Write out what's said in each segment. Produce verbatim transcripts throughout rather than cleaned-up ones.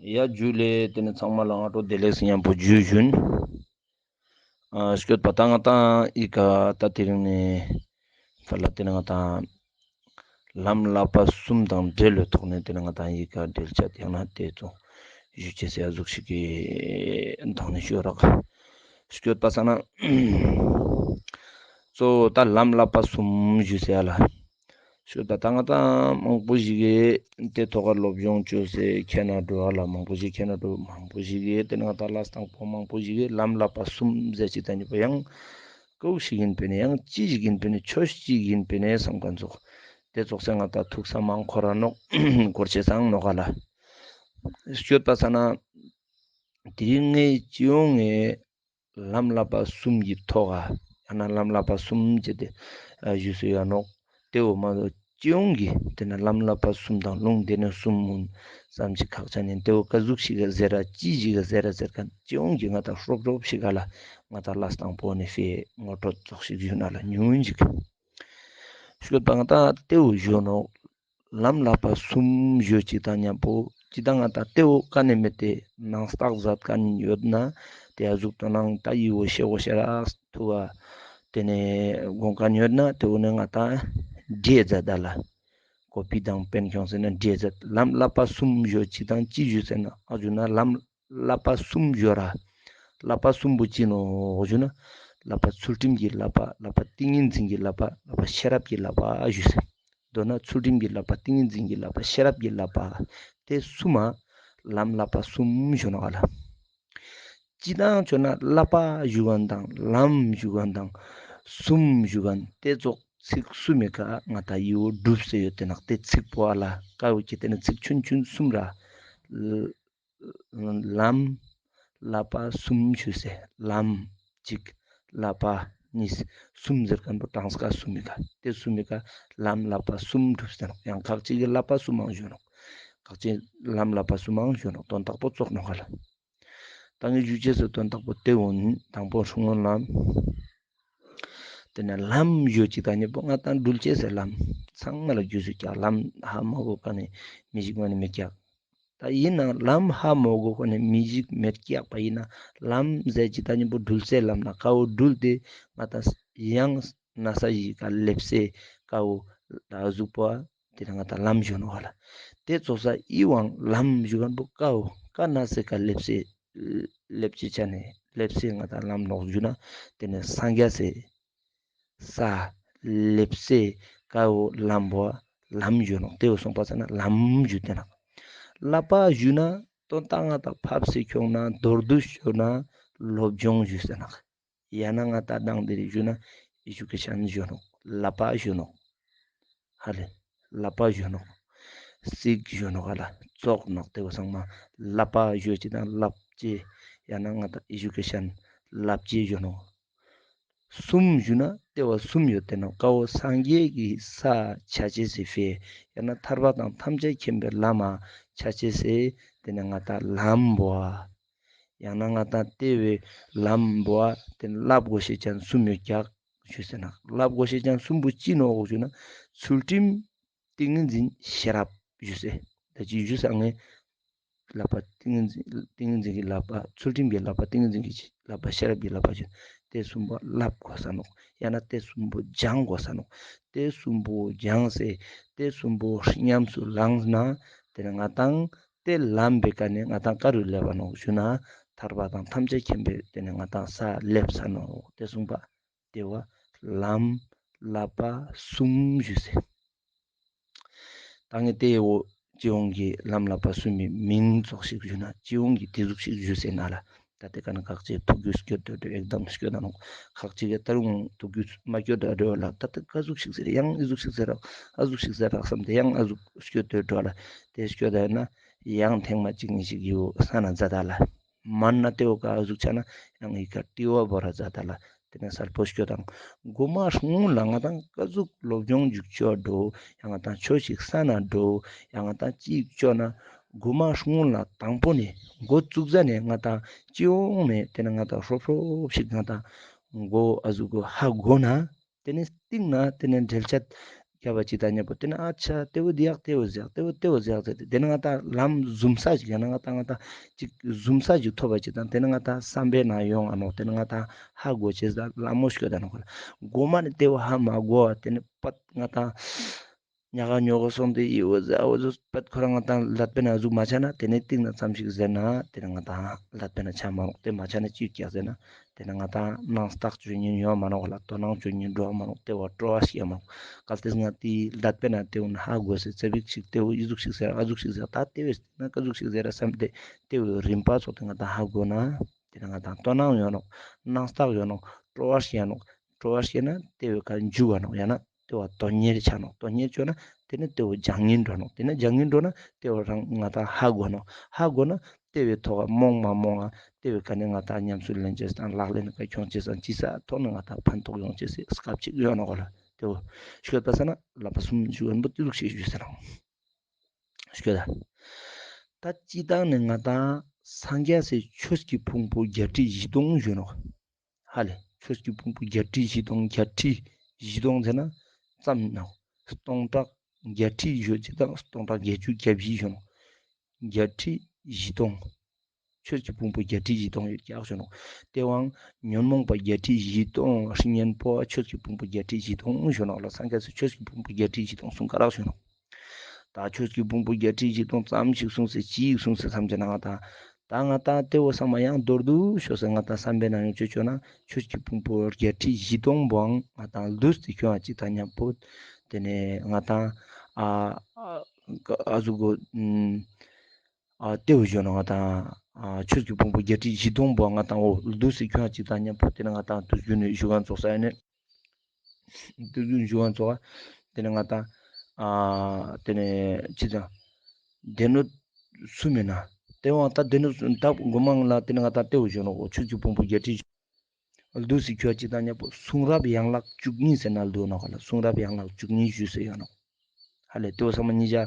ཡ་ཇུ་ལེ། ཏེ་ནེ་ཚང་མ་ལ་སྔ་དྲོ་བདེ་ལེགས་ཉམ་པོ་ཇུ་ཞུན། ཨ་སྐྱོད་པ་ད་ང་ཏང་ཨི་ཀ་ད་དེ་རིང་ནེ་ཕར་ལ་ཏེ་ནེ་ང་ཏང་ལམ་བསླབ་པ་གསུམ་དང་འབྲེལ་བའི་ཐོག་ནེ་ཏེ་ནེ་ང་ཏང་ཨི་ཀ་འབྲེལ་ཆ་ཡང་ན་ཏེ་ཚོ་ཞུ་ཅེས་ཟེར་ཡ་ཟུག་ཞིག་གི་མདང་ནེ་ཞུ་རག། སྐྱོད་པ་ས་ན་གཙོ་བོ་ད་ལམ་བསླབ་པ་གསུམ་ཞུ་ཟེར་ཡ་ལ། ཞུ་ད་ད་ང་ཏང་མང་པོ་ཞིག་གི་ཏེ་ཐོག་ཀ་སློབ་སྦྱོང་ཅོས་སེ་ཁྱེར་ན་འགྲོ་བ་ལ་མང་པོ་ཞིག་ཁྱེར་ན་འགྲོ་མང་པོ་ཞིག་གི་ཏེ་ནེ་ང་ཏང་ལ་སྟངས་པོ་མང་པོ་ཞིག་གི་ལམ་བསླབ་པ་གསུམ་ཟེར་ཅིག་ད་ཉིད་པོ་ཡང་ཀོ་ཞིག་ཡིན་པས་ནེ་ཡང་ཅི་ཞིག་ཡིན་པས་ནེ་ཆོས་ཅིག་ཡིན་པས་ནེ་བསམ་མཁན་ཙོགས་ཏེ་ཙོགས་སེ་ང་ཏང་ཐུགས་སམ་མང་ཁོ་ར་ནོག་སྐོར་ཅེས་སང་ནོག་ག་ལ། སྐྱོད་པ་ས་ན་དེ་རིང་ངའི་སྤྱི་ཡོངས་ངའི་ལམ་བསླབ་པ་གསུམ་གྱི་ཐོག་ག་ཡང་ན་ལམ་བསླབ་པ་གསུམ་ཅེས་ཏེ་ཞུ་སྲོལ་ཡོད་ནོག། ཏེ་བོ་མ་གཏོགས་སྤྱི་ཡོངས་ཀྱི་ཏེ་ནེ་ལམ་བསླབ་པ་གསུམ་དང་ལུང་སྡེ་སྣོད་གསུམ་མུན་ཙམ་ཞིག་ཁག་ཆེ་ནེ་ཏེ་བོ་ཀ་ཟུག་ཞིག་ག་ཟེར་ར་ཅི་ཞིག་ག་ཟེར་ར་ཟེར་མཁན་སྤྱི་ཡོངས་ཀྱི་ང་ཏང་ཧྲོབ་ཧྲོབ་ཞིག་ག་ལ་ང་ཏང་ལ་སྟངས་པོ་ནེ་ཕེ་ངོ་སྤྲོད་ཙོགས་ཞིག་ཞུ་ན་ལ་ཉུང་ངུན་ཞིག་སྐྱོད་པ་ང་ཏང་ཏེ་བོ་ཞུ་ནོག། ལམ་བསླབ་པ་གསུམ་ཞུ་ཅིག་ད་ཉམ་པོ་ཅི་ད་ང་ཏང་ཏེ་བོ་ཀ་ནེ་མེད་དེ་ནང་རྟགས་མཛད་མཁན་ཡོད་ན་ཏེ་ཡ་ཟུག་དོ་ནང་ད་ཡི་བོ་ཤེ་བོ་ཤེ་རག་ཐུ་བ་ཏེ་ནེ་དགོངས་མཁན་ཡོད་ན་ཏེ་བོ་ནེ་ང་ཏང་འགྲེལ་མཛད་ད་ལ་ཀོ་པི་དང་པེན་ཁྱོངས་ཟེར་ན་འགྲེལ་མཛད། ལམ་བསླབ་པ་གསུམ་ཞུ་ཅིག་དང་ཅི་ཞུ་ཟེར་ན་ཨ་ཞུ་ན་ལམ་བསླབ་པ་གསུམ་ཞུ་ར། བསླབ་པ་གསུམ་པོ་ཅི་ནོག་ཞུ་ན། བསླབ་པ་ཚུལ་ཁྲིམས་ཀྱི་བསླབ་པ། བསླབ་པ་ཏིང་ངེ་འཛིན་གྱི་བསླབ་པ། བསླབ་པ་ཤེས་རབ་ཀྱི་བསླབ་པ་ཞུ་ཟེར། མདོར་ན་ཚུལ་ཁྲིམས་ཀྱི་བསླབ་པ་ཏིང་ངེ་འཛིན་གྱི་བསླབ་པ་ཤེས་རབ་ཀྱི་བསླབ་པ་ཏེ་གསུམ་མ་ལམ་བསླབ་པ་གསུམ་ཞུ་ནོག་ག་ལ། ཅི་དང་ཆོ་ན་བསླབ་པ་ཞུ་མཁན་དང་ལམ་ཞུ་མཁན་དང་གསུམ་ཞུ་མཁན་ཏེ་ཙོགས་ཚིག་གསུམ་མི་ཀ་ང་ཏང་ཡི་བོ་གྲུབ་སེ་ཡོད་དེ་ནོག། ཏེ་ཚིག་པོ་ཨ་ལ་ཀ་བོ་ཅི་ཏེ་ནེ་ཚིག་ཆུན་ཆུན་གསུམ་ར། ལམ་བསླབ་པ་གསུམ་ཞུ་སེ་ལམ་གཅིག་བསླབ་པ་གཉིས་གསུམ་ཟེར་མཁན་པོ་གྲངས་ཀ་གསུམ་མི་ཀ་ཏེ་གསུམ་མི་ཀ་ལམ་བསླབ་པ་གསུམ་གྲུབ་སྟེ་ནོག། ཡང་ཁག་ཅིག་གི་བསླབ་པ་གསུམ་མང་ཞུ་ནོག། ཁག་ཅིག་ལམ་བསླབ་པ་གསུམ་མང་ཞུ་ནོག། དོན་དག་པོ་ཙོགས་ནོག་ག་ལ། ད་ངས་ཞུ་ཅེས་སི་དོན་དག་པོ་ཏེ་བོ་ནི་དང་པོ་སྔོན་ལ། ཏེ་ནེ་ལམ་ཞུ་ཅིག་ད་ཉམ་པོ་ང་ཏང་འགྲུལ་ཅེས་སི་ལམ་ཚང་མ་ལ་རྒྱུས་སུ་ཀྱག། ལམ་ཧ་མ་གོ་ཀ་ནེ་མི་ཞིག་མ་ནེ་མི་ཀྱག། ད་ཡིན་ན་ལམ་ཧ་མ་གོ་ཀ་ནེ་མི་ཞིག་མེད་ཀྱག་པ་ཡིན་ན་ལམ་ཟེར་ཅིག་ད་ཉམ་པོ་འགྲུལ་སའི་ལམ་ན་ཀ་བོ་འགྲུལ་ཏེ་ང་ཏང་ཡང་ན་ས་ཞིག་ག་ལེབ་སའི་ཀ་བོ་ད་ཟུག་པོ་ཏེ་ནེ་ང་ཏང་ལམ་ཞུ་ནོག་ག་ལ། ཏེ་ཙོགས་ས་ཨི་བོའང་ལམ་ཞུ་མཁན་པོ་ཀ་བོ་ཀ་ན་སའི་ཀ་ལེབ་སའི་ལེབ་ཅེས་ཆ་ནེ་ལེབ་སའི་ང་ཏང་ལམ་ནོག་ཞུ་ན་ཏེ་ནེ་སངས་རྒྱས་སི་ས་ལེབ་སའི་ཀ་བོ་ལམ་བོ་ལམ་ཞུ་ནོག། ཏེ་བོ་སོང་པ་ས་ན་ལམ་ཞུ་ཏེ་ནོག། བསླབ་པ་ཞུ་ན་དོན་དག་ང་ཏང་ཕབ་སེ་ཁྱོང་ན་མདོར་བསྡུས་ཞུ་ན་སློབ་སྦྱོང་ཞུ་ཟེར་ནོག། ཡང་ན་ང་ཏང་དང་དེ་རིགས་ཞུ་ན་ཨེ་ཇུ་ཀེ་ཤན་ཞུ་ནོག། བསླབ་པ་ཞུ་ནོག། ཧ་ལེ། བསླབ་པ་ཞུ་ནོག། ཚིག་ཞུ་ནོག་ག་ལ། ཙོགས་ནོག། ཏེ་བོ་ཚང་མ་བསླབ་པ་ཞུ་ཅིག་དང་བསླབ་ཅེས་ཡང་ན་ང་ཏང་ཨེ་ཇུ་ཀེ་ཤན་བསླབ་ཅེས་ཞུ་ནོག། གསུམ་ཞུ་ན་ཏེ་བོ་གསུམ་ཡོད་དེ་ནོག། ཀ་བོ་སངས་རྒྱས་ཀྱི་ས་ཆ་ཅེས་སི་ཕིའ་ཡང་ན་ཐར་པ་དང་ཐམས་ཅད་མཁྱེན་པའི་ལམ་མ་ཆ་ཅེས་སི་ཏེ་ནེ་ང་ཏང་ལམ་བོ་ཡང་ན་ང་ཏང་ཏེ་བོའི་ལམ་བོ་ཏེ་ནེ་བསླབ་དགོས་ཤེས་ཅན་གསུམ་ཡོད་ཀྱག་ཞུ་ཟེར་ན། བསླབ་དགོས་ཤེས་ཅན་གསུམ་པོ་ཅི་ནོག་ཞུ་ན་ཚུལ་ཁྲིམས་ཏིང་ངེ་འཛིན་ཤེས་རབ་ཞུ་ཟེར། ད་ཅི་ཞུ་ས་ངས་བསླབ་པ་ཏིང་ངེ་འཛིན་ཏིང་ངེ་འཛིན་གྱི་བསླབ་པ་ཚུལ་ཁྲིམས་ཀྱི་བསླབ་པ་ཏིང་ངེ་འཛིན་གྱི་བསླབ་པ་ཤེས་རབ་ཀྱི་བསླབ་པ་ཞུ། ཏེ་གསུམ་པོ་བསླབ་དགོས་ས་ནོག། ཡང་ན་ཏེ་གསུམ་པོ་སྦྱང་དགོས་ས་ནོག། ཏེ་གསུམ་པོ་སྦྱངས་སེ་ཏེ་གསུམ་པོ་ཉམས་སུ་བླངས་ན་ཏེ་ནེ་ང་ཏང་ཏེ་ལམ་པའི་ཀ་ནེ་ང་ཏང་ཀ་རུ་ལེབ་བ་ནོག་ཞུ་ན་ཐར་པ་དང་ཐམས་ཅད་མཁྱེན་པའི་ཏེ་ནེ་ང་ཏང་ས་ལེབ་ས་ནོག། ཏེ་གསུམ་པ་ཏེ་བོ་ལམ་བསླབ་པ་གསུམ་ཞུ་ཟེར། ད་ངས་ཏེ་བོ་སྤྱི་ཡོངས་ཀྱི་ལམ་བསླབ་པ་གསུམ་མི་མིང་ཙོགས་ཤིག་ཞུ་ན་སྤྱི་ཡོངས་ཀྱི་ཏེ་ཟུག་ཤིག་ཞུ་ཟེར་ན་ལ། ད་ཏེ་ཀ་ནེ་ཁག་ཅིག་ཐུགས་རྒྱུས་སྐྱོད་དེ་འགྲོ་ཨེག་དམ་སྐྱོད་ད་ནོག། ཁག་ཅིག་གི་ད་རུང་ཐུགས་རྒྱུས་མ་སྐྱོད་དེ་འགྲོ་ལ། ད་ཏེ་ཀ་ཟུག་ཤིག་ཟེར་ཡང་ཨི་ཟུག་ཤིག་ཟེར་རག་ཨ་ཟུག་ཤིག་ཟེར་རག་བསམ་སྟེ་ཡང་ཨ་ཟུག་སྐྱོད་དེ་འགྲོ་ལ། ཏེ་སྐྱོད་ད་ན་ཡང་ཐེངས་མ་གཅིག་གཉིས་ཤིག་ཡོད་ས་ན་མཛད་ད་ལ། མན་ན་ཏེ་བོ་ཀ་ཟུག་ཆ་ན་ཡང་ཨི་ཀ་ཏི་བ་བོ་ར་མཛད་ད་ལ། ཏེ་ནེ་གསལ་པོ་སྐྱོད་དང་། གོ་མ་སྔོན་ལ་ང་ཏང་ཀ་ཟུག་སློབ་སྦྱོང་ཞིག་ཅོ་འགྲོ་ཡང་ང་ཏང་ཆོས་ཤིག་ས་ན་འགྲོ་ཡང་ང་ཏང་ཅིག་ཅོ་ན་གོ་མ་སྔོན་ལ་དང་པོ་ནེ་འགོ་བཙུགས་ཟ་ནེ་ང་ཏང་སྤྱི་ཡོངས་ནེ་ཏེ་ནེ་ང་ཏང་ཧྲོབ་ཧྲོབ་ཤིག་ང་ཏང་མགོ་ཨ་ཟུག་གོ་ཧ་གོ་ན་ཏེ་ནེ་སྟིང་ནེ་ཏེ་ནེ་འགྲེལ་བཤད་ ཁྱབ་པ་ཅིག་དང་མཉམ་པོ་ཏེ་ནེ་ཨ་ཆ་ཏེ་བོ་འི་ཡག་ཏེ་བོ་འི་ཡག་ཏེ་བོ་ཏེ་བོ་འི་ཡག་ཟེར་ཏེ་ཏེ་ནེ་ང་ཏང་ལམ་ཟུམ་ས་ཅིག་ཡང་ན་ང་ཏང་ང་ཏང་ཅིག་ཟུམ་ས་ཅིག་ཐོབ་པ་ཅིག་དང་ཏེ་ནེ་ང་ཏང་བསམ་པའི་ནང་ཡོང་ང་ནོག། ཏེ་ནེ་ང་ཏང་ཧ་གོ་ཅེས་དང་ལ་མོ་སྐྱོད་ད་ནོག་ག་ལ། གོ་མ་ནེ་ཏེ་བོ་ཧ་མ་གོ་བ་ཏེ་ནེ་པད་ང་ཏང་ཉག་ག་ཉོག་ག་སོང་སྟེ་འི་བོ་ཟ་བོ་ཟོ་པད་ཁོ་རང་ང་ཏང་ལད་པེ་ན་ཟུག་མ་ཆ་ན་ཏེ་ནེ་ཏིང་ན་ཙམ་ཞིག་ཟེར་ན་ཏེ་ནེ་ང་ཏང་ལད་པེ་ན་ཆ་མ་ནོག། ཏེ་མ་ཆ་ན་ཅི་ཡོད་ཀྱག་ཟེར་ན་ཏེ་ནེ་ང་ཏང་སྣང་བརྟགས་བཅོས་ཉན་ཡོང་མ་ནོག་ག་ལ། དོ་སྣང་བཅོས་ཉན་འགྲོ་མ་ནོག། ཏེ་བོ་སྤྲོ་བ་ཞིག་ཡོང་མ་ནོག། གལ་ཏེ་ང་ཏི་ལད་པེ་ན་ཏེ་བོ་ཧ་གོ་སེ་ཙ་པིག་ཞིག་ཏེ་བོ་འི་ཟུག་ཞིག་ཟེར་ཨ་ཟུག་ཞིག་ཟེར་ད་ཏེ་བོ་ན་ཀ་ཟུག་ཞིག་ཟེར་བསམ་སྟེ་ཏེ་བོ་རིམ་པ་ཚོགས་ཏེ་ང་ཏང་ཧ་གོ་ན་ཏེ་ནེ་ང་ཏང་དོ་སྣང་ཡོང་ནོག། སྣང་བརྟགས་ཡོང་ནོག། སྤྲོ་བ་ཞིག་ཡོང་ནོག། སྤྲོ་བ་ཞིག་ན་ཏེ་བོ་ཀ་འཇུག་ག་ནོག། ཡང་ན་ཏེ་བོ་དོན་གཉེར་ཆ་ནོག། དོན་གཉེར་ཆོ་ན་ཏེ་ནེ་ཏེ་བོ་སྦྱང་ཉན་འགྲོ་ནོག། ཏེ་ནེ་སྦྱང་ཉན་འགྲོ་ན་ཏེ་བོ་རང་ང་ཏང་ཧ་གོ་ནོག། ཧ་གོ་ན་ཏེ་བོའི་ཐོག་ག་རྨོངས་མ་རྨོངས་ང་ཏེ་བོའི་ཀ་ནེ་ང་ཏང་ཉམས་སུ་ལེན་ཅེས་དང་ལག་ལེན་ཀ་ཁྱོང་ཅེས་དང་ཅི་ས་ཐོག་ནེ་ང་ཏང་ཕན་ཐོགས་ཡོང་ཅེས་སི་སྐབས་ཅིག་ཡོང་ནོག་ག་ལ། ཏེ་བོ་ཤོད་པ་ས་ན་བསླབ་པ་གསུམ་ཞུ་བ་ན་པོ་ཏེ་ཟུག་ཤིག་ཞུས་ཟེར་ནོག། ཤོད་ད། ད་སྤྱིར་བཏང་ནེ་ང་ཏང་སངས་རྒྱས་སི་ཆོས་ཀྱི་ཕུང་པོ་བརྒྱད་ཁྲི་བཞི་སྟོང་ཞུ་ནོག། ཧ་ལེ། ཆོས་ཀྱི་ཕུང་པོ་བརྒྱད་ཁྲི་བཞི་སྟོང་བརྒྱད་ཁྲི་བཞི་སྟོང་ཟེར་ན་ཙམ་ནོག། སྟོང་ཕྲག་བརྒྱད་ཁྲི་ཞུ་ཅིག་དང་སྟོང་ཕྲག་བརྒྱད་ཅུ་གྱ་བཞི་ཞུ་ནོག། བརྒྱད་ཁྲི་བཞི་སྟོང་། ཆོས་ཀྱི་ཕུང་པོ་བརྒྱད་ཁྲི་བཞི་སྟོང་ཡོད་ཀྱག་ཞུ་ནོག། ཏེ་བོའང་ཉོན་མོངས་པ་བརྒྱད་ཁྲི་བཞི་སྟོང་ཧྲིང་ཉན་པོ་ཆོས་ཀྱི་ཕུང་པོ་བརྒྱད་ཁྲི་བཞི་སྟོང་ཞུ་ནོག་ལ། སངས་རྒྱས་སི་ཆོས་ཀྱི་ཕུང་པོ་བརྒྱད་ཁྲི་བཞི་སྟོང་གསུང་ཀ་རག་ཞུ་ནོག། ད་ཆོས་ཀྱི་ཕུང་པོ་བརྒྱད་ཁྲི་བཞི་སྟོང་ཙམ་ཞིག་གསུངས་སེ་ཅི་ཞིག་གསུངས་སེ་བསམ་ཅེ་ན་ང་ཏང་ད་ང་ཏང་ཏེ་བོ་ཚང་མ་ཡང་མདོར་བསྡུས་ཤོད་སེ་ང་ཏང་བསམ་པའི་ནང་ཡོང་ཅེས་ཆོ་ན་ཆོས་ཀྱི་ཕུང་པོ་བརྒྱད་ཁྲི་བཞི་སྟོང་པོའང་ང་ཏང་ལུས་ཏེ་ཁྱོང་ཅིག་དང་མཉམ་པོ་ཏེ་ནེ་ང་ཏང་ཨ་ཨ་ཨ་ཟུག་གོ་ཨ་ཏེ་བོ་ཞུ་ན་ང་ཏང་ཨ་ཆོས་ཀྱི་ཕུང་པོ་བརྒྱད་ཁྲི་བཞི་སྟོང་པོ་ང་ཏང་འོ་ལུས་ཏེ་ཁྱོང་ཅིག་དང་མཉམ་པོ་ཏེ་ནེ་ང་ཏང་དུས་རྒྱུན་ནེ་ཞུ་གན་ཚོགས་ས་ཡ་ནེ། དུས་རྒྱུན་ཞུ་བ་ཚོགས་ཏེ་ནེ་ང་ཏང་ཨ་ཏེ་ནེ་ཅི་དང་སྡེ་སྣོད་གསུམ་མེ་ན་ཏེ་བོ་ད་སྡེ་སྣོད་གསུམ་ད་གོ་མང་ལ་ཏེ་ནེ་ང་ཏང་ཏེ་བོ་ཞུ་ནོག། ཆོས་ཀྱི་ཕུང་པོ་བརྒྱད་ཁྲི་ལུས་ཏེ་ཁྱོང་ཅིག་དང་མཉམ་པོ་གསུང་རབ་ཡན་ལག་བཅུ་གཉིས་ཟེར་ན་ལུས་ནོག་ལ། གསུང་རབ་ཡན་ལག་བཅུ་གཉིས་ཞུས་སེ་ཡོད་ནོག། ཧ་ལེ་ཏེ་བོ་ཚང་མ་ཉིད་ཅག་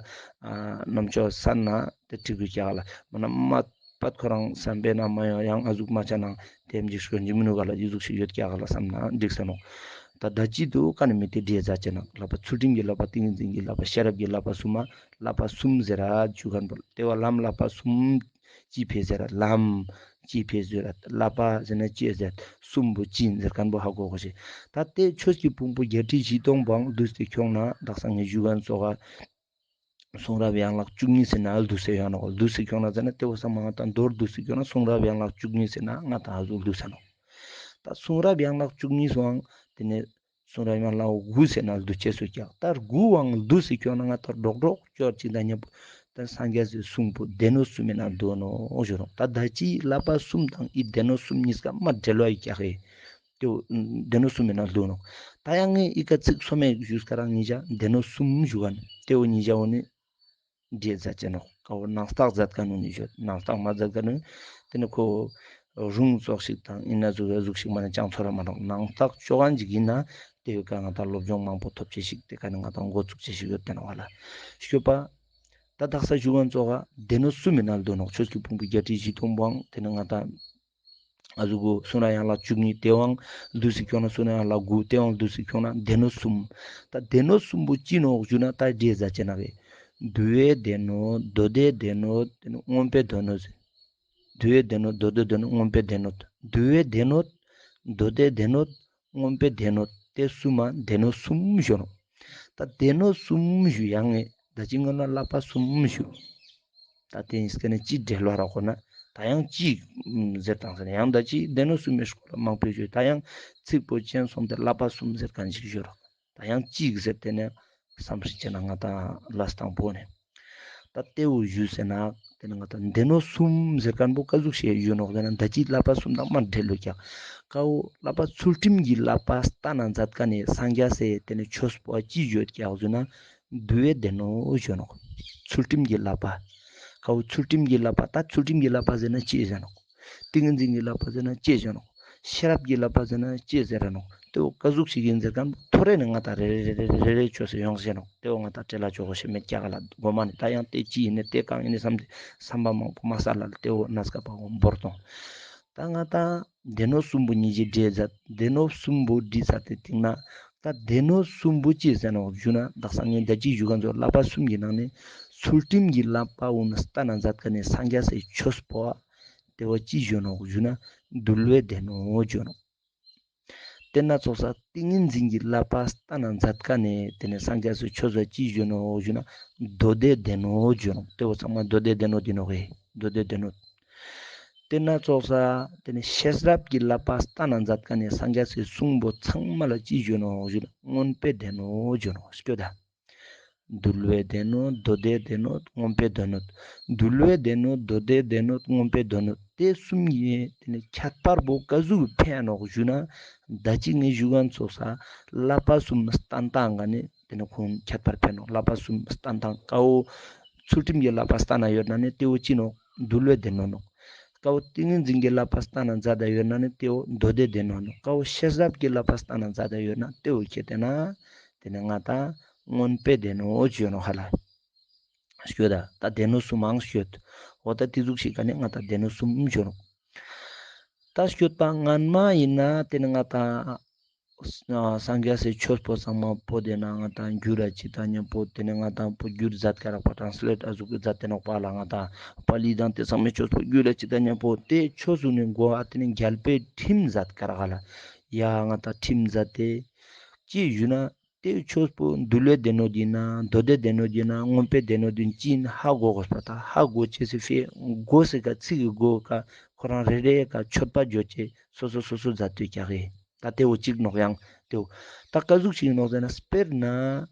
ཨ་རྣམ་ཅོག་སན་ན་ཏེ་ཁྲིག་གུ་ཀྱག་ལ་མ་ན་མ་པད་ཁོ་རང་བསམ་པའི་ནང་མ་ཡོང་ཡང་ཨ་ཟུག་མ་ཆ་ནང་ཏེ་མཇུག་ཤོད་ཅིག་མི་ནུག་ག་ལ་ཨི་ཟུག་ཞིག་ཡོད་ཀྱག་ག་ལ་བསམ་ན་འགྲིག་ས་ནོག། ད་ད་ཅི་དུ་ཀ་ནེ་མི་ཏེ་འདྲེ་ཛད་ཅེ་ན་བསླབ་པ་ཚུལ་ཁྲིམས་ཀྱི་བསླབ་པ་ཏིང་ངེ་འཛིན་གྱི་བསླབ་པ་ཤེས་རབ་ཀྱི་བསླབ་པ་གསུམ་མ་བསླབ་པ་གསུམ་ཟེར་ར་ཞུ་གན་པོ་ཏེ་བོ་ལམ་བསླབ་པ་གསུམ་ཅི་ཕེ་ཟེར་ར་ལམ་ཅི་ཕེ་ཟེར་ར་བསླབ་པ་ཟེར་ན་ཅི་ཟེར་གསུམ་པོ་ཅི་ཟེར་གན་པོ་ཧ་གོ་གོ་ཤེས། ད་ཏེ་ཆོས་ཀྱི་ཕུང་པོ་བརྒྱད་ཁྲི་བཞི་སྟོང་པོའང་ལུས་ཏེ་ཁྱོང་ན་དག་ས་ངེ་ཞུ་གན་ཚོགས་ག་གསུང་རབ་ཡན་ལག་བཅུ་གཉིས་ཟེར་ན་ལུས་སེ་ཡོད་ནོག། ལུས་སེ་ཁྱོང་ན་ཟེར་ན་ཏེ་བོ་ཚང་མ་ང་ཏང་མདོར་བསྡུས་སེ་ཁྱོང་ན་གསུང་རབ་ཡན་ལག་བཅུ་གཉིས་ཟེར་ན་ང་ཏང་ཨ་ཟུག་ལུས་སེ་ནོག། ད་གསུང་རབ་ཡན་ལག་བཅུ་གཉིས་སུའང་ཏེ་ནེ་གསུང་རབ་ཡན་ལག་དགུ་ཟེར་ན་ལུས་ཅེས་སུ་ཀྱག། ད་དགུའང་ལུས་སེ་ཁྱོང་ན་ང་ཏང་རྡོག་རྡོག་ཅོ་ཅིག་དང་མཉམ་པོ་ད་སངས་རྒྱས་སི་གསུང་པོ་སྡེ་སྣོད་གསུམ་མེ་ན་ལུས་ནོག་ཞུ་ནོག། ད་ད་ཅི་བསླབ་པ་གསུམ་དང་ཨི་སྡེ་སྣོད་གསུམ་གཉིས་ཀ་མ་འབྲེལ་བ་ཡོད་ཀྱག་ཧེ། ཏེ་བོ་སྡེ་སྣོད་གསུམ་མེ་ན་ལུས་ནོག། ད་ཡང་ངས་ཨི་ཀ་ཚིག་སོ་མེ་ཞུས་ཀ་རང་ཉིད་ཅག་སྡེ་སྣོད་གསུམ་ཞུ་གན་ཏེ་བོ་ཉིད་ཅག་འོ་ནི་འདྲེ་ཛད་ཅེ་ནོག། ཀ་བོ་སྣང་བརྟགས་ཛད་གན་ནུ་ནི་ཞུ་སྣང་བརྟགས་མ་ཛད་གན་ནུ་ཏེ་ནེ་ཁོ་རུང་ཙོགས་ཤིག་དང་ཨིན་ན་ཟུག་ཟུག་ཤིག་མ་ནེ་ཅང་ཚོར་ར་མ་ནོག། སྣང་བརྟགས་ཅོ་གན་ཅིག་ཨིན་ན་ཏེ་བོའི་ཀ་ང་ཏང་སློབ་སྦྱོང་མང་པོ་ཐོབ་ཅེས་ཤིག་ཏེ་ཀ་ནེ་ང་ཏང་འགོ་ཚུགས་ཅེས་ཤིག་ཡོད་ཏེ་ནོག་བ་ལ། ཤོད་པ། ད་དག་ས་ཞུ་གན་ཚོགས་ག་སྡེ་སྣོད་གསུམ་མེ་ན་ལུས་ནོག། ཆོས་ཀྱི་ཕུང་པོ་བརྒྱད་ཁྲི་བཞི་སྟོང་པོའང་ཏེ་ནེ་ང་ཏང་ཨ་ཟུག་གོ་གསུང་རབ་ཡན་ལག་བཅུ་གཉིས་ཏེ་བོའང་ལུས་སེ་ཁྱོང་ན་གསུང་རབ་ཡན་ལག་དགུ་ཏེ་བོའང་ལུས་སེ་ཁྱོང་ན་སྡེ་སྣོད་གསུམ། ད་སྡེ་སྣོད་གསུམ་པོ་ཅི་ནོག་ཞུ་ན་ད་འདྲེ་ཛད་ཅེ་ན་གི་འདུ་བའི་སྡེ་སྣོད་མདོ་སྡེའི་སྡེ་སྣོད་ཏེ་ནེ་མངོན་པའི་སྡེ་སྣོད་ཟེར། འདུ་བའི་སྡེ་སྣོད་མདོ་སྡེའི་སྡེ་སྣོད་མངོན་པའི་སྡེ་སྣོད། འདུ་བའི་སྡེ་སྣོད་མདོ་སྡེའི་སྡེ་སྣོད་མངོན་པའི་སྡེ་སྣོད་ཏེ་གསུམ་མ་སྡེ་སྣོད་གསུམ་ཞུ་ནོག། ད་སྡེ་སྣོད་གསུམ་ཞུ་ཡང་ངས་ད་ཅི་སྔོན་ལ་བསླབ་པ་གསུམ་ཞུ། ད་ཏེ་ཉིས་ཀ་ནེ་ཅི་འབྲེལ་བ་རག་གོ་ན་ད་ཡང་ཅི་ཟེར་དང་ཟེར་ན་ཡང་ད་ཅི་སྡེ་སྣོད་གསུམ་མེ་སྐོར་ལ་མང་པོ་ཞུ་ད་ཡང་ཚིག་པོ་ཅན་སོང་སྟེ་བསླབ་པ་གསུམ་ཟེར་གན་ཞིག་ཞུ་རག། ད་ཡང་ཅི་ཟེར་ཏེ་ནེ་བསམ་ཤེས་ཅེ་ན་ང་ཏང་ལ་སྟངས་པོ་ནེ། ད་ཏེ་བོ་ཞུས་ཟེར་ན་ཏེ་ནེ་ང་ཏང་སྡེ་སྣོད་གསུམ་ཟེར་གན་པོ་ཀ་ཟུག་ཤིག་ཞུ་ནོག་ཟེར་ན་ད་ཅི་བསླབ་པ་གསུམ་དང་མ་འབྲེལ་ལོ་ཀྱག། ཀ་བོ་བསླབ་པ་ཚུལ་ཁྲིམས་ཀྱི་བསླབ་པ་སྟན་ན་ཛད་གན་ནི་སངས་རྒྱས་སི་ཏེ་ནེ་ཆོས་པོ་ཅི་ཞུ་ཀྱག་ཟེར་ན་འདུ་བའི་སྡེ་སྣོད་ཞུ་ནོག། ཚུལ་ཁྲིམས་ཀྱི་བསླབ་པ། ཀ་བོ་ཚུལ་ཁྲིམས་ཀྱི་བསླབ་པ་ད་ཚུལ་ཁྲིམས་ཀྱི་བསླབ་པ་ཟེར་ན་ཅི་ཟེར་ནོག། ཏིང་ངེ་འཛིན་གྱི་བསླབ་པ་ཟེར་ན་ཅི་ཟེར་ནོག། ཤེས་རབ་ཀྱི་བསླབ་པ་ཟེར་ན་ཅི་ཟེར་ར་ནོག། ཏེ་བོ་ཀ་ཟུག་ཤིག་ཨིན་ཟེར་གན་ཐོ་རེ་ནེ་ང་ཏང་རེ་རེ་ཆོས་སེ་ཡོང་ཟེར་ནོག། ཏེ་བོ་ང་ཏང་བྲེལ་ལ་ཅོ་གོ་ཤེས་མེད་ཀྱག་ག་ལ། གོ་མ་ནེ་ད་ཡང་ཏེ་ཅི་ཨིན་ནེ་ཏེ་གང་ཨིན་ནེ་བསམ་སྟེ་བསམ་པ་མང་པོ་མ་ས་ལ་ཏེ་བོ་ནས་ཀ་པ་བོ་བོར་ཏོང་། ད་ང་ཏང་སྡེ་སྣོད་གསུམ་པོ་ཉིད་ཀྱི་འདྲེ་ཛད། སྡེ་སྣོད་གསུམ་པོ་འདྲེ་ཛད་དེ་སྟིང་ནེ་ ད་སྡེ་སྣོད་གསུམ་པོ་ཅི་ཟེར་ནོག་ཞུ་ན་དག་ས་ངས་ད་ཅི་ཞུ་ག་ཚོ་བསླབ་པ་གསུམ་གྱི་ནང་ནས་ཚུལ་ཁྲིམས་ཀྱི་བསླབ་པ་འོ་ན་སྟན་ན་མཛད་མཁན་ནི་སངས་རྒྱས་སི་ཆོས་པོ་དེ་བོ་ཅི་ཞུ་ནོག་ཞུ་ན་འདུལ་བའི་སྡེ་སྣོད་ཞུ་ནོག། དེ་ན་ཚོགས་ས་ཏིང་ངེ་འཛིན་གྱི་བསླབ་པ་སྟན་ན་མཛད་མཁན་ནི་དེ་ནས་སངས་རྒྱས་སི་ཆོས་པོ་ཅི་ཞུ་ནོག་ཞུ་ན་མདོ་སྡེའི་སྡེ་སྣོད་ཞུ་ནོག། དེ་བོ་ཚང་མ་མདོ་སྡེའི་སྡེ་སྣོད་ཡིན་ནོག་གི། མདོ་སྡེའི་སྡེ་སྣོད། དེ་ན་ཚོགས་ས་དེ་ནས་ཤེས་རབ་ཀྱི་བསླབ་པ་སྟན་ན་མཛད་མཁན་ནི་སངས་རྒྱས་སི་གསུང་པོ་ཚང་མ་ལ་ཅི་ཞུ་ནོག་ཞུ་ན་མངོན་པའི་སྡེ་སྣོད་ཞུ་ནོག། སྐྱོ་ད། འདུལ་བའི་སྡེ་སྣོད། མདོ་སྡེའི་སྡེ་སྣོད། མངོན་པའི་སྡེ་སྣོད། འདུལ་བའི་སྡེ་སྣོད། མདོ་སྡེའི་སྡེ་སྣོད། མངོན་པའི་སྡེ་སྣོད། དེ་གསུམ་གྱི་དེ་ནས་ཁྱད་པར་པོ་ག་ཟུག་ཕན་ནོག་ཞུ་ན་ད་ཅི་ངས་ཞུ་མཁན་ཚོགས་ས་བསླབ་པ་གསུམ་སྟན་སྟངས་ག་ནས་དེ་ནས་ཁོང་ཁྱད་པར་ཕན་ནོག། བསླབ་པ་གསུམ་སྟན་སྟངས་ཀ་བོ་ཚུལ་ཁྲིམས་ཀྱི་བསླབ་པ་སྟན་ན་ཡོད་ན་ནི་དེ་བོ་ཅི་ནོག། འདུལ་བའི་སྡེ་སྣོད་ནོག། ཀ་བོ་ཏིང་ངེ་འཛིན་གྱི་བསླབ་པ་སྟན་ན་མཛད་ད་ཡོད་ན་ནི་དེ་བོ་མདོ་སྡེའི་སྡེ་སྣོད་ནོག། ཀ་བོ་ཤེས་རབ་ཀྱི་བསླབ་པ་སྟན་ན་མཛད་ད་ཡོད་ན་དེ་བོ་ཁྱེད་དེ་ན་དེ་ནས་ང་ད་མངོན་པའི་སྡེ་སྣོད་ཞུ་ནོག་ཧ་ལ། ཤོད་ད། ད་སྡེ་སྣོད་གསུམ་མང་ཤོད། འོ་ད་དེ་ཟུག་ཞིག་ག་ནས་ང་ད་སྡེ་སྣོད་གསུམ་ཞུ་ནོག། ད་ཤོད་པ་སྔན་མ་ཡིན་ན་དེ་ནས་ང་ད་སངས་རྒྱས་སི་ཆོས་པོ་ཚང་མ་པོ་དེ་ན་ང་ད་འགྱུར་ར་ཅི་ད་ཉམ་པོ་དེ་ནས་ང་ད་པོ་འགྱུར་མཛད་ཀ་རག་པ་ཊན་སི་ལེཊ་ཨ་ཟུག་གི་མཛད་དེ་ནོག་པ་ལ། ང་ད་པ་ལི་དང་དེ་ཚང་མའི་ཆོས་པོ་འགྱུར་ར་ཅི་ད་ཉམ་པོ་དེ་ཆོས་སུ་ནི་གོ་ཨ་དེ་ནས་རྒྱལ་པོའི་ཁྲིམས་མཛད་ཀ་རག་ལ། ཡ་ང་ད་ཁྲིམས་མཛད་དེ་ཅི་ཞུ་ན། དེ་ཆོས་པོ་འདུལ་བའི་སྡེ་སྣོད་ཡིན་ན་མདོ་སྡེའི་སྡེ་སྣོད་ཡིན་ན་མངོན་པའི་སྡེ་སྣོད་ཡིན་ན་ཅི་ཡིན་ཧ་གོ་དགོས་པ་ད་ཧ་གོ་ཅེས་སི་ཕིའ་གོ་ཟེར་ཀ་ཚིག་གི་གོ་ཀ་ཁོ་རང་རེ་རེ་ཀ་མཆོད་པ་བརྗོད་ཅེས་སོ་སོ་སོ་སོ་མཛད་དུས་ཀྱག་གི། ད་དེ་བོ་གཅིག་ནོག་ཡང་དེ་བོ་ད་ཀ་ཟུག་ཞིག་ནོག་ཟེར་ན་དཔེར་ན་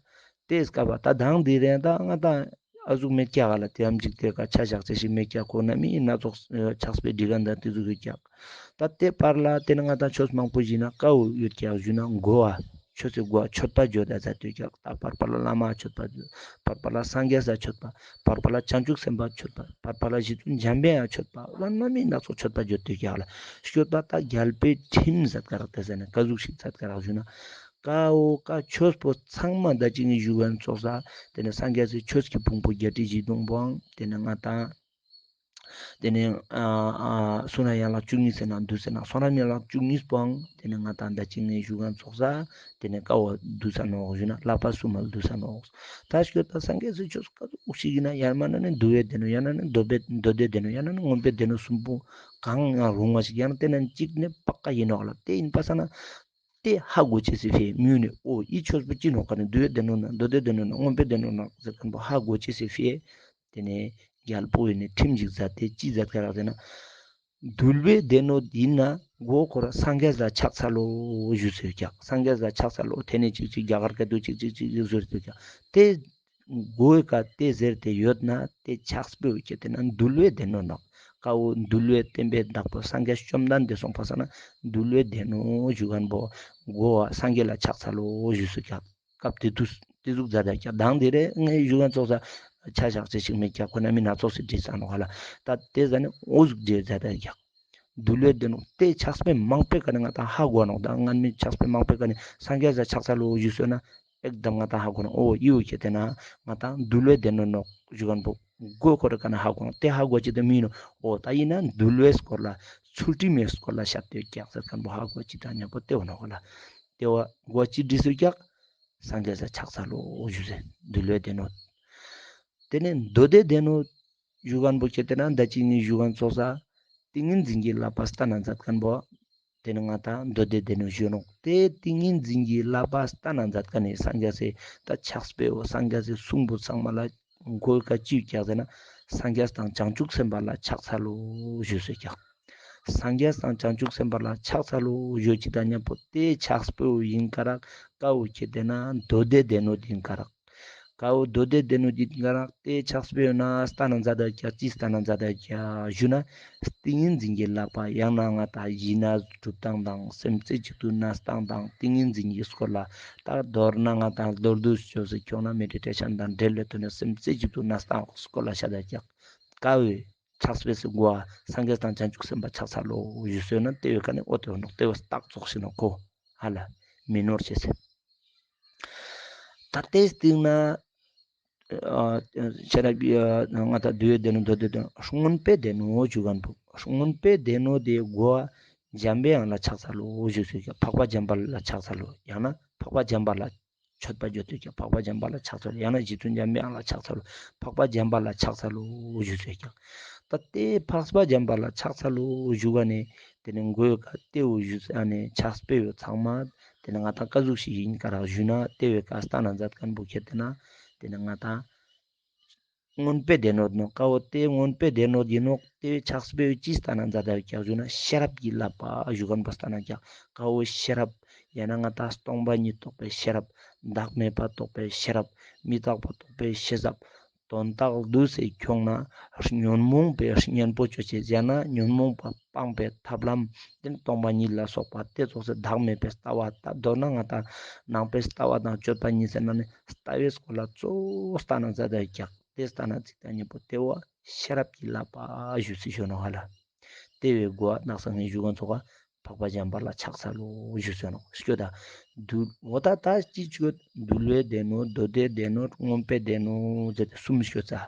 དེ་སྐབས་པ་ད་དང་དེ་རེད་ད་ང་ད་ཨ་ཟུག་མེད་ཀྱག་ག་ལ། དེའམ་ཅིག་དེ་ཀ་ཆ་བཞག་ཚེ་ཞིག་མེད་ཀྱག་ཁོ་ན་མི་ཡིན་ན་ཚོགས་ཕྱག་དཔེ་འབྲི་མཁན་ད་དེ་ཟུག་ཡོད་ཀྱག། ད་དེ་བར་ལ་དེ་ནས་ང་ད་ཆོས་མང་པོ་ཞིག་ན་ཀ་བོ་ཡོད་ཀྱག་ཞུ་ན་གོ་བ། ཆོས་སི་གོ་བ་མཆོད་པ་བརྗོད་ད་མཛད་དུས་ཀྱག། ད་བར་བར་ལ་བླ་མ་མཆོད་པ་བརྗོད། བར་བར་ལ་སངས་རྒྱས་ས་མཆོད་པ། བར་བར་ལ་བྱང་ཆུབ་སེམས་དཔའ་མཆོད་པ། བར་བར་ལ་རྗེ་བཙུན་འཇམ་པའི་དབྱངས་མཆོད་པ། བླ་ན་མི་སྣ་ཚོགས་མཆོད་པ་བརྗོད་དུས་ཀྱག་ལ། ཤོད་པ་ད་རྒྱལ་པོའི་ཁྲིམས་མཛད་ཀ་རག་དེ་ཟེར་ན་ཀ་ཟུག་ཞིག་མཛད་ཀ་རག་ཞུ་ན། ཀ་བོ་ཀ་ཆོས་པོ་ཚང་མ་ད་ཅི་ངས་ཞུ་མཁན་ཚོགས་ས་དེ་ནས་སངས་རྒྱས་སི་ཆོས་ཀྱི་ཕུང་པོ་བརྒྱད་ཁྲི་བཞི་སྟོང་པོའང་དེ་ནས་ང་ད་དེ་ནས་ཨ་ཨ་གསུང་རབ་ཡན་ལག་བཅུ་གཉིས་ཟེར་ན་འདུག་ཟེར་ན་གསུང་རབ་ཡན་ལག་བཅུ་གཉིས་པོའང་དེ་ནས་ང་ད་ད་ཅི་ངས་ཞུ་མཁན་ཚོགས་ས་དེ་ནས་ཀ་བོ་འདུག་ས་ནོག་ཞུ་ན་བསླབ་པ་གསུམ་མ་འདུག་ས་ནོག། ད་ཤོད་ད་སངས་རྒྱས་སི་ཆོས་ཀ་ཟུག་ཞིག་ཡིན་ན་ཡང་མན་ན་ནི་འདུལ་བའི་སྡེ་སྣོད་ཡང་ན་ནི་མདོ་སྡེའི་སྡེ་སྣོད་ཡང་ན་ནི་མངོན་པའི་སྡེ་སྣོད་གསུམ་པོ་གང་ཡང་རུང་བ་ཞིག་ཡང་ན་དེ་ན་གཅིག་ནི་པ་ཀ་ཡིན་ནོག་ལ། དེ་ཡིན་པ་ས་ན་དེ་ཧ་གོ་ཅེས་སི་ཕིའ་མིའུ་ནི་ཨོ་ཡི་ཆོས་པོ་ཅི་ནོག་ག་ནི་འདུལ་བའི་སྡེ་སྣོད་ན་མདོ་སྡེའི་སྡེ་སྣོད་ན་མངོན་པའི་སྡེ་སྣོད་ན་ཟེར་མཁན་པོ་ཧ་གོ་ཅེས་སི་ཕིའ་དེ་ནས་རྒྱལ་པོ་ཡིན་ནི་ཁྲིམས་ཤིག་མཛད་དེ་ཅི་མཛད་ཀ་རག་ཟེར་ན། འདུལ་བའི་སྡེ་སྣོད་ཡིན་ན་མགོ་ཁོ་ར་སངས་རྒྱས་ལ་ཕྱག་འཚལ་ལོ་ཞུས་སོ་ཀྱག། སངས་རྒྱས་ལ་ཕྱག་འཚལ་ལོ། དེ་ནས་ཅིག་ཅིག་རྒྱ་གར་སྐད་དུ་ཅིག་ཅིག་ཅིག་ཅིག་ཟེར་སོ་ཀྱག། དེ་མགོའི་ཀ་དེ་ཟེར་ཏེ་ཡོད་ན་དེ་ཕྱག་དཔེ་བོ་ཁྱེད་དེ་ན་འདུལ་བའི་སྡེ་སྣོད་ནོག། ཀ་བོ་འདུལ་བའི་བསྟན་པའི་བདག་པོ་སངས་རྒྱས་བཅོམ་ལྡན་འདས་སོང་པ་ས་ན་འདུལ་བའི་སྡེ་སྣོད་ཞུ་མཁན་པོ་མགོ་བ་སངས་རྒྱས་ལ་ཕྱག་འཚལ་ལོ་ཞུས་སོ་ཀྱག། སྐབས་དེ་དུས་དེ་ཟུག་མཛད་ད་ཀྱག། དང་དེ་རེ་ངས་ཞུ་མཁན་ཚོགས་ས་ཆ་བཞག་ཚེ་ཞིག་མེད་ཀྱག། ཁོ་ན་མི་སྣ་ཚོགས་སི་འདྲི་ས་ནོག་ཧ་ལ། ད་དེ་ཟ་ནི་འོ་ཟུག་འདྲི་མཛད་ད་ཀྱག། འདུལ་བའི་སྡེ་སྣོད་དེ་ཕྱག་དཔེ་མང་པོའི་ཀ་ནས་ང་ད་ཧ་གོ་ནོག། ད་སྔན་མའི་ཕྱག་དཔེ་མང་པོའི་ཀ་ནས་སངས་རྒྱས་ལ་ཕྱག་འཚལ་ལོ་ཞུས་སོ་ན་ཨེག་དམ་ང་ད་ཧ་གོ་ནོག། འོ་ཡི་བོ་ཁྱེད་དེ་ན་ང་ད་འདུལ་བའི་སྡེ་སྣོད་ནོག་ཞུ་མཁན་པོ་མགོ་ཁོ་ར་ཀ་ནས་ཧ་གོ་ནོག། དེ་ཧ་གོ་ཅི་དེ་མི་ནོག། འོ་ད་ཡིན་ན་འདུལ་བའི་སྐོར་ལ་ཚུལ་ཁྲིམས་མའི་སྐོར་ལ་བཤད་དེ་ཀྱག་ཟེར་མཁན་པོ་ཧ་གོ་ཅི་ད་ཉམ་པོ་དེ་བོ་ནོག་ལ། དེ་བོ་མགོ་ཅི་འདྲི་སོ་ཀྱག། སངས་རྒྱས་ལ་ཕྱག་འཚལ་ལོ་ཞུས་སེ་འདུལ་བའི་སྡེ་སྣོད། དེ་ནས་མདོ་སྡེའི་སྡེ་སྣོད་ཞུ་མཁན་པོ་ཁྱེད་དེ་ན་ད་ཅི་ངས་ཞུ་མཁན་ཚོགས་ས་ཏིང་ངེ་འཛིན་གྱི་བསླབ་པ་སྟན་ན་མཛད་མཁན་པོ་དེ་ནི་ང་ད་མདོ་སྡེའི་སྡེ་སྣོད་ཞུ་ནོག། དེ་ཏིང་ངེ་འཛིན་གྱི་བསླབ་པ་སྟན་ན་མཛད་མཁན་ནི་སངས་རྒྱས་སི་ད་ཕྱག་དཔེ་བོ་སངས་རྒྱས་སི་གསུང་པོ་ཚང་མ་ལ་མགོའི་ཀ་ཅི་ཡོད་ཀྱག་ཟེར་ན་སངས་རྒྱས་དང་བྱང་ཆུབ་སེམས་དཔའ་ལ་ཕྱག་འཚལ་ལོ་ཞུས་སོ་ཀྱག། སངས་རྒྱས་དང་བྱང་ཆུབ་སེམས་དཔའ་ལ་ཕྱག་འཚལ་ལོ་ཞུ་ཅི་ད་ཉམ་པོ་དེ་ཕྱག་དཔེ་བོ་ཡིན་ཀ་རག། ཀ་བོ་ཁྱེད་དེ་ན་མདོ་སྡེའི་སྡེ་སྣོད་ཡིན་ཀ་རག། ཀ་བོ་མདོ་སྡེའི་སྡེ་སྣོད་ཡིན་ཀ་རག། དེ་ཕྱག་དཔེ་བོ་ན་སྟན་ན་མཛད་ད་ཀྱག། ཅི་སྟན་ན་མཛད་ད་ཀྱག་ཞུ་ན་ཏིང་ངེ་འཛིན་གྱི་བསླབ་པ་ཡང་ན་ང་ད་ཞི་གནས་སྒྲུབ་སྟངས་དང་སེམས་རྩེ་གཅིག་ཏུ་གནས་སྟངས་དང་ཏིང་ངེ་འཛིན་གྱི་སྐོར་ལ་ད་མདོར་ན་ང་ད་མདོར་བསྡུས་ཅོས་སེ་ཁྱོང་ན་མེ་ཌི་ཊེ་ཤན་དང་འབྲེལ་ལེ་ཐོན་ནས་སེམས་རྩེ་གཅིག་ཏུ་གནས་སྟངས་སྐོར་ལ་བཤད་ད་ཀྱག། ཀ་བོའི་ཕྱག་དཔེ་སི་མགོ་བ་སངས་རྒྱས་དང་བྱང་ཆུབ་སེམས་དཔའ་ཕྱག་འཚལ་ལོ་ཞུས་སོ་ན་དེ་བོའི་ཀ་ནས་འོ་དེ་བོ་ནོག། དེ་བོ་རྟགས་ཙོགས་ཤིག་ནོག་ཁོ་ཧ་ལ་མི་ནོར་ཅེས་སེ། ད་དེའི་སྟེང་ན་ཨ་ཤེས་རབ་ཀྱི་ང་ད་འདུལ་བའི་སྡེ་སྣོད་མདོ་སྡེའི་སྡེ་སྣོད་མངོན་པའི་སྡེ་སྣོད་ཞུ་མཁན་པོ་མངོན་པའི་སྡེ་སྣོད་དེ་མགོ་བ་འཇམ་པའི་དབྱངས་ལ་ཕྱག་འཚལ་ལོ་ཞུས་སོ་ཀྱག། འཕགས་པ་འཇམ་དཔལ་ལ་ཕྱག་འཚལ་ལོ་ཡང་ན་ འཕགས་པ་འཇམ་དཔལ་ལ་མཆོད་པ་བརྗོད་དེ་ཀྱང་འཕགས་པ་འཇམ་དཔལ་ལ་ཕྱག་འཚལ་ལོ། ཡང་ན་རྗེ་བཙུན་འཇམ་པའི་དབྱངས་ལ་ཕྱག་འཚལ་ལོ། འཕགས་པ་འཇམ་དཔལ་ལ་ཕྱག་འཚལ་ལོ་ཞུས་སོ་ཀྱང་། ད་དེ་འཕགས་པ་འཇམ་དཔལ་ལ་ཕྱག་འཚལ་ལོ་ཞུ་ག་ནས་དེ་ནས་མགོའི་ཀ་ཏེ་བོ་ཞུས་ཨ་ནས་ཕྱག་དཔེ་བོ་ཚང་མ་དེ་ནས་ང་ཏང་ཀ་ཟུག་ཞིག་ཡིན་ཀ་རག་ཞུ་ན་ཏེ་བོའི་ཀ་སྟན་ན་མཛད་མཁན་པོ་ཁྱེར་ཏེ་ན་དེ་ནས་ང་ཏང་མངོན་པའི་སྡེ་སྣོད་ནོག། ཀ་བོ་ཏེ་མངོན་པའི་སྡེ་སྣོད་ཡིན་ནོག། ཏེ་བོའི་ཕྱག་དཔེ་བོ་ཅི་སྟན་ན་མཛད་དེ་ཀྱག་ཞུ་ན་ཤེས་རབ་ཀྱི་བསླབ་པ་ཞུ་མཁན་པོ་སྟན་ན་ཀྱག། ཀ་བོ་ཤེས་རབ་ཡང་ན་ང་ཏང་སྟོང་པ་ཉིད་རྟོགས་པའི་ཤེས་རབ། བདག་མེད་པ་རྟོགས་པའི་ཤེས་རབ། མི་རྟག་པ་རྟོགས་པའི་ཤེས་རབ། དོན་དག་འདུས་སེ་ཁྱོང་ན་ཉོན་མོངས་པའི་གཉེན་པོ་ཅོ་ཅེས་ཟེར་ན་ཉོན་མོངས་པ་སྤངས་པའི་ཐབས་ལམ་དེ་ནི་སྟོང་པ་ཉིད་ལ་སོགས་པ་ཏེ་ཙོགས་སེ་བདག་མེད་པའི་ལྟ་བ་ད་མདོར་ན་ང་ཏང་ནང་པའི་ལྟ་བ་དང་སྤྱོད་པ་གཉིས་ཟེར་ན་ནི་ལྟ་བའི་སྐོར་ལ་གཙོ་བོ་སྟན་ན་མཛད་དེ་ཀྱག། ཏེ་སྟན་ན་ཚིག་དང་གཉིས་པོ་ཏེ་བོ་ཤེས་རབ་ཀྱི་བསླབ་པ་ཞུས་སེ་ཞུ་ནོག་ཧ་ལ། ཏེ་བོའི་གོ་བ་ནག་སང་ངེ་ཞུ་མཁན་ཚོགས་པ་འཕགས་པ་འཇམ་དཔལ་ལ་ཕྱག་འཚལ་ལོ་ཞུས་སེ་ནོག། སྐྱོད་ད། འདུལ་འོ་ད་ད་ཅི་ཆོད་འདུལ་བའི་སྡེ་སྣོད་མདོ་སྡེའི་སྡེ་སྣོད་མངོན་པའི་སྡེ་སྣོད་ཟེར་ཏེ་གསུམ་སྐྱོད་ཚ།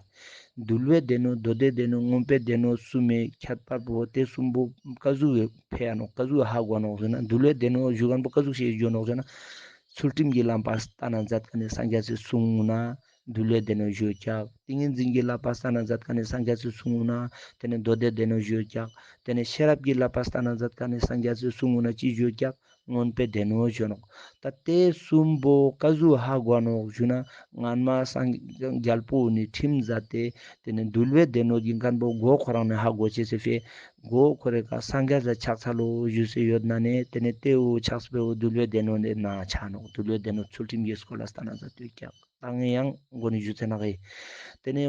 འདུལ་བའི་སྡེ་སྣོད་མདོ་སྡེའི་སྡེ་སྣོད་མངོན་པའི་སྡེ་སྣོད་གསུམ་མེ་ཁྱད་པར་པོ་ཏེ་གསུམ་པོ་ཀ་ཟུག་ཕེ་ཡ་ནོག། ཀ་ཟུག་ཧ་གོ་ནོག་ཟེར་ན་འདུལ་བའི་སྡེ་སྣོད་ཞུ་མཁན་པོ་ཀ་ཟུག་ཞིག་ཞུ་ནོག་ཟེར་ན། ཚུལ་ཁྲིམས་ཀྱི་བསླབ་པ་སྟན་ན་མཛད་མཁན་ནི་སངས་རྒྱས་སི་གསུང་ན་འདུལ་བའི་སྡེ་སྣོད་ཞུ་ཀྱག། ཏིང་ངེ་འཛིན་གྱི་བསླབ་པ་སྟན་ན་མཛད་མཁན་ནི་སངས་རྒྱས་སི་གསུང་ན་ཏེ་ནི་མདོ་སྡེའི་སྡེ་སྣོད་ཞུ་ཀྱག། ཏེ་ནི་ཤེས་རབ་ཀྱི་བསླབ་པ་སྟན་ན་མཛད་མཁན་ནི་སངས་རྒྱས་སི་གསུང་ན་ཅི་ཞུ་ཀྱག། མངོན་པའི་སྡེ་སྣོད་ཞུ་ནོག། ད་ཏེ་གསུམ་པོ་ཀ་ཟུག་ཧ་གོ་ནོག་ཞུ་ན་སྔན་མ་སངས་རྒྱས་རྒྱལ་པོ་ནི་ཁྲིམས་མཛད་དེ་ཏེ་ནི་འདུལ་བའི་སྡེ་སྣོད་ཀྱི་མཁན་པོ་མགོ་ཁོ་རང་ནི་ཧ་གོ་ཅེས་སི་ཕི་མགོ་ཁོ་རེ་ཀ་སངས་རྒྱས་ལ་ཕྱག་འཚལ་ལོ་ཞུས་སེ་ཡོད་ན་ནི་ཏེ་ནི་ཏེ་བོ་ཕྱག་དཔེ་བོ་འདུལ་བའི་སྡེ་སྣོད་ནི་ན་ཆ་ནོག། འདུལ་བའི་སྡེ་སྣོད་ཚུལ་ཁྲིམས་ཀྱི་སྐོར་ལ་སྟན་ན་མཛད་དེ་ཀྱག། ད་ངེ་ཡང་མགོ་ནི་ཞུ་ཚེ་ན་གི་ཏེ་ནི་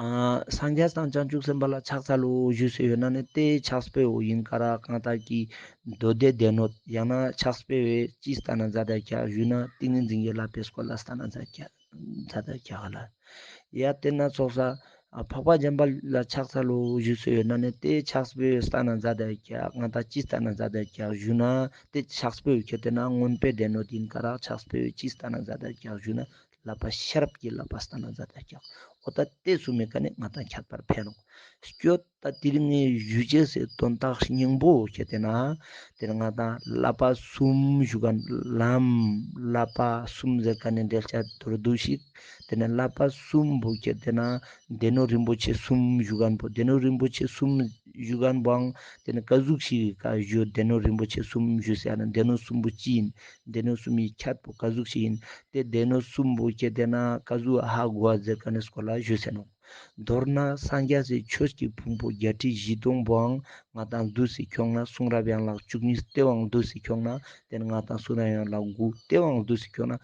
ཨ་སངས་རྒྱས་དང་བྱང་ཆུབ་སེམས་དཔའ་ལ་ཕྱག་འཚལ་ལོ་ཞུས་སེ་ཡོད་ན་ནི་ཏེ་ཕྱག་དཔེ་བོ་ཡིན་ཀ་རག་གང་ལྟར་གྱི་མདོ་སྡེའི་སྡེ་སྣོད་ཡང་ན་ཕྱག་དཔེ་བོ་ཅི་སྟན་ན་མཛད་དེ་ཀྱག་ཞུ་ན་ཏིང་ངེ་འཛིན་གྱི་བསླབ་པའི་སྐོར་ལ་སྟན་ན་མཛད་ཀྱག་མཛད་དེ་ཀྱག་ལ། ཡ་ཏེ་ན་ཚོགས་ས་ཨ་འཕགས་པ་འཇམ་དཔལ་ལ་ཕྱག་འཚལ་ལོ་ཞུས་སེ་ཡོད་ན་ནི་ཏེ་ཕྱག་དཔེ་བོ་སྟན་ན་མཛད་དེ་ཀྱག་གང་ལྟར་ཅི་སྟན་ན་མཛད་དེ་ཀྱག་ཞུ་ན་ཏེ་ཕྱག་དཔེ་བོ་ཁྱེར་ཏེ་ན་མངོན་པའི་སྡེ་སྣོད་ཡིན་ཀ་རག་ཕྱག་དཔེ་བོ་ཅི་སྟན་ན་མཛད་དེ་ཀྱག་ཞུ་ན། བསླབ་པ་ཤེས་རབ་ཀྱི་བསླབ་པ་སྟན་ན་མཛད་དེ་ཀྱག། འོ་ད་ཏེ་གསུམ་མེ་ཀ་ནི་ང་ཏང་ཁྱད་པར་ཕེ་ནོག། སྐྱོད་ད་དེ་རིང་ངེ་ཞུ་ཅེས་སི་དོན་དག་སྙིང་པོ་ཁྱེར་ཏེ་ན་ཏེ་ནི་ང་ཏང་བསླབ་པ་གསུམ་ཞུ་མཁན་ལམ་བསླབ་པ་གསུམ་ཟེར་མཁན་ནི་འགྲེལ་བཤད་མདོར་བསྡུས་ཤིག། ཏེ་ནི་བསླབ་པ་གསུམ་པོ་ཁྱེར་ཏེ་ན་སྡེ་སྣོད་རིན་པོ་ཆེ་གསུམ་ཞུ་མཁན་པོ་སྡེ་སྣོད་རིན་པོ་ཆེ་གསུམ་ཞུ་མཁན་པོའང་ཏེ་ནི་ཀ་ཟུག་ཞིག་ག་ཞུ་སྡེ་སྣོད་རིན་པོ་ཆེ་གསུམ་ཞུ་ཟེར་ན་སྡེ་སྣོད་གསུམ་པོ་ཅི་ཡིན། སྡེ་སྣོད་གསུམ་མི་ཁྱད་པོ་ཀ་ཟུག་ཞིག་ཡིན། ཏེ་སྡེ་སྣོད་གསུམ་པོ་ཁྱེར་ཏེ་ན་ཀ་ཟུག་ཧ་གོ་བ་ཟེར་མཁན་ནི་སྐོར་ལ་ཞུས་སེ་ནོག། མདོར་ན་སངས་རྒྱས་སི་ཆོས་ཀྱི་ཕུང་པོ་བརྒྱད་ཁྲི་བཞི་སྟོང་པོའང་ང་ཏང་བསྡུས་སེ་ཁྱོང་ན་གསུང་རབ་ཡན་ལག་བཅུ་གཉིས་ཏེ་བོའང་བསྡུས་སེ་ཁྱོང་ན་ཏེ་ནི་ང་ཏང་གསུང་རབ་ཡན་ལག་དགུ་ཏེ་བོའང་བསྡུས་སེ་ཁྱོང་ན་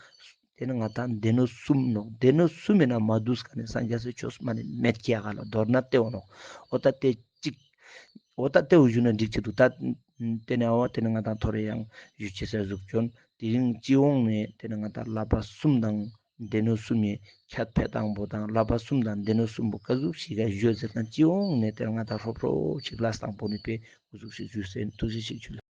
ཏེ་ནི་ང་ཏང་སྡེ་སྣོད་གསུམ་ནོག། སྡེ་སྣོད་གསུམ་མེ་ན་མ་བསྡུས་མཁན་ནི་སངས་རྒྱས་སི་ཆོས་མ་ནི་མེད་ཀྱག་ལ། མདོར་ན་ཏེ་བོ་ནོག། འོ་ད་ཏེ་གཅིག། འོ་ད་ཏེ་བོ་ཞུ་ན་འགྲིག་ཅེས་འདུག། ད་ཏེ་ནི་འོ་ཏེ་ནི་ང་ཏང་ཐོ་རེ་ཡང་ཞུ་ཅེས་སི་གཟུགས་ཅོན། དེ་རིང་སྤྱི་ཡོངས་ནས་ཏེ་ནི་ང་ཏང་བསླབ་པ་གསུམ་དང་སྡེ་སྣོད་གསུམ་མི་ཁྱད་ཕེ་དང་པོ་དང་བསླབ་པ་གསུམ་དང་སྡེ་སྣོད་གསུམ་པོ་ཀ་ཟུག་ཞིག་ག་ཞུ་ཟེར་ན་སྤྱི་ཡོངས་ནས་ཏེ་ནི་ང་ཏང་ཧྲོབ་ཧྲོབ་ཅིག་ལ་སྟངས་པོ་ནི་པེ་འུ་ཟུག་ཞིག་ཞུ་ཟེར་ཐུགས་རྗེ་ཆེ་ཞུ།